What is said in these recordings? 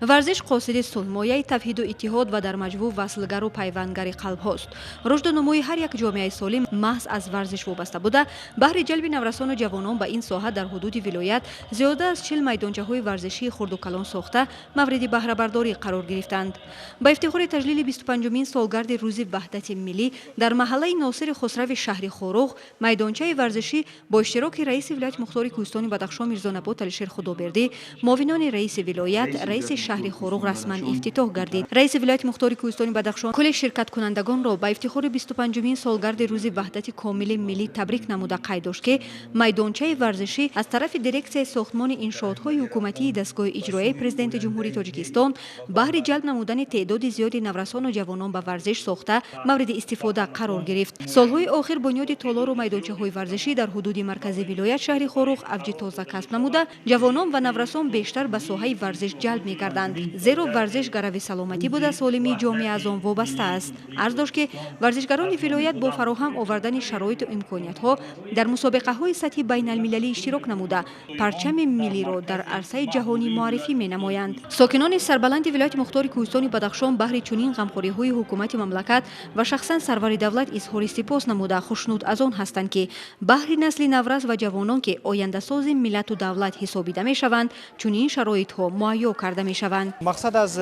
Варзиш қосиди сулҳ, мояи тавҳиду иттиҳод ва дар маҷмӯъ васлгару пайвандгари қалбҳост. Рушду нумӯи ҳар як ҷомеаи солим маҳз аз варзиш вобаста буда, баҳри ҷалби наврасону ҷавонон ба ин соҳа дар ҳудуди вилоят зиёда аз 40 майдончаҳои варзишии хурду калон сохта, мавриди баҳрабардорӣ қарор гирифтанд. Ба ифтихори таҷлили 25-умин солгарди Рӯзи Ваҳдати миллӣ дар маҳаллаи Носири Хусрави шаҳри Хоруғ майдончаи варзишӣ бо иштироки раиси вилояти мухтори Кӯҳистони Бадахшон Мирзонабот Алишер Худобердӣ, муовинони раиси вилоят, раиси шаҳри Хоруғ расман ифтитоҳ гардид. Раиси вилояти мухтори Кӯҳистони Бадахшон кулли ширкаткунандагонро ба ифтихори 25-умин солгарди Рӯзи Ваҳдати комили миллӣ табрик намуда, қайд дошт, ки майдончаи варзишӣ аз тарафи дирексияи сохтмони иншоотҳои ҳукуматии дастгоҳи иҷроияи Президенти Ҷумҳурии Тоҷикистон баҳри ҷалб намудани теъдоди зиёди наврасону ҷавонон ба варзиш сохта, мавриди истифода қарор гирифт. Солҳои охир бунёди толору майдончаҳои варзишӣ дар ҳудуди маркази вилоят, шаҳри Хоруғ, авҷи тоза касб намуда, ҷавонон ва наврасон бештар ба соҳаи варзиш ҷалб мегарданд, зеро варзиш гарави саломатӣ буда, солимии ҷомеа аз он вобаста аст. Арз дошт, ки варзишгарони вилоят бо фароҳам овардани шароиту имкониятҳо дар мусобиқаҳои сатҳи байналмилалӣ иштирок намуда, парчами миллиро дар арсаи ҷаҳонӣ муаррифӣ менамоянд. Сокинони сарбаланди вилояти мухтори Кӯҳистони Бадахшон баҳри чунин ғамхориҳои ҳукумати мамлакат ва шахсан сарвари давлат изҳори сипос намуда, хушнуд аз он ҳастанд, ки баҳри насли наврас ва ҷавонон, ки ояндасози миллату давлат ҳисобида мешаванд, чунин шароитҳо муҳайё карда мешаванд. Мақсад аз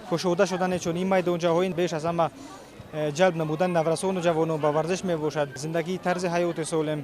кушода шудани чунин майдончаҳои беш аз ҳама ҷалб намудани наврасону ҷавонон ба варзиш мебошад. Зиндагии тарзи ҳаёти солим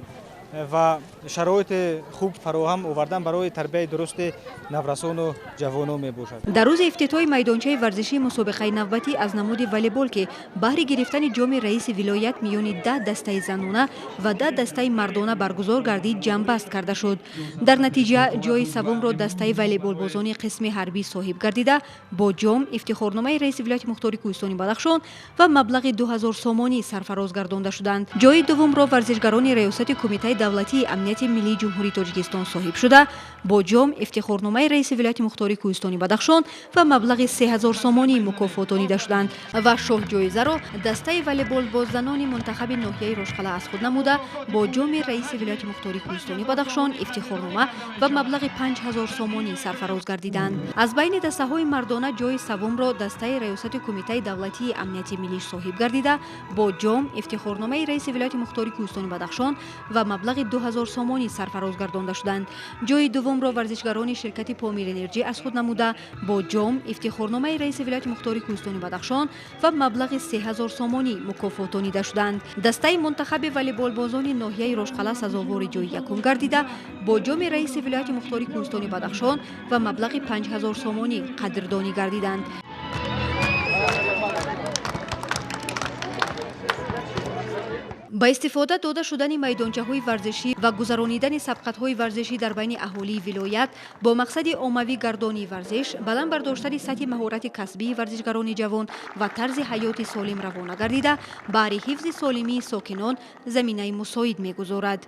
ва шароити хуб фароҳам овардан барои тарбияи дурусти наврасону ҷавонон мебошад. Дар рӯзи ифтитоҳи майдончаи варзишии мусобиқаи навбатӣ аз намуди волейбол, ки баҳри гирифтани ҷоми раиси вилоят миёни 10 дастаи занона ва 10 дастаи мардона баргузор гардид, ҷамъбаст карда шуд. Дар натиҷа ҷои севумро дастаи волейболбозони қисми ҳарбӣ соҳиб гардида, бо ҷом, ифтихорномаи раиси вилояти мухтори Кӯҳистони Бадахшон ва маблағи 2000 сомонӣ сарфароз гардонда шуданд. Ҷои дуввумро варзишгарони раёсати Кумитаи давлатии амнияти миллии Ҷумҳурии Тоҷикистон соҳиб шуда, бо ҷом, ифтихорномаи раиси вилояти мухтори Кӯҳистони Бадахшон ва маблағи 3000 сомонӣ мукофотонида шуданд ва шоҳҷоизаро дастаи волейболбоззанони мунтахаби ноҳияи Рошқала аз худ намуда, бо ҷоми раиси вилояти мухтори Кӯҳистони Бадахшон, ифтихорнома ва маблағи 5000 сомонӣ сарфароз гардиданд. Аз байни дастаҳои мардона ҷои севумро дастаи раёсати Кумитаи давлатии амнияти миллӣ соҳиб гардида, бо ҷом, ифтихорномаи раиси вилояти мухтори Кӯҳистони Бадахшон ва маблағи 2000 сомонӣ сарфароз гардонда шуданд. Ҷои дуввумро варзишгарони ширкати Помир Энерҷӣ аз худ намуда, бо ҷом, ифтихорномаи раиси вилояти мухтори Кӯҳистони Бадахшон ва маблағи 3000 сомонӣ мукофотонида шуданд. Дастаи мунтахаби волейболбозони ноҳияи Рошқала сазовори ҷои якум гардида, бо ҷоми раиси вилояти мухтори Кӯҳистони Бадахшон ва маблағи 5000 сомонӣ қадрдонӣ гардиданд. Ба истифода дода шудани майдончаҳои варзишӣ ва гузаронидани сабқатҳои варзишӣ дар байни аҳолии вилоят бо мақсади оммавӣ гардонии варзиш, баланд бардоштани сатҳи маҳорати касбии варзишгарони ҷавон ва тарзи ҳаёти солим равона гардида, баҳри ҳифзи солимии сокинон заминаи мусоид мегузорад.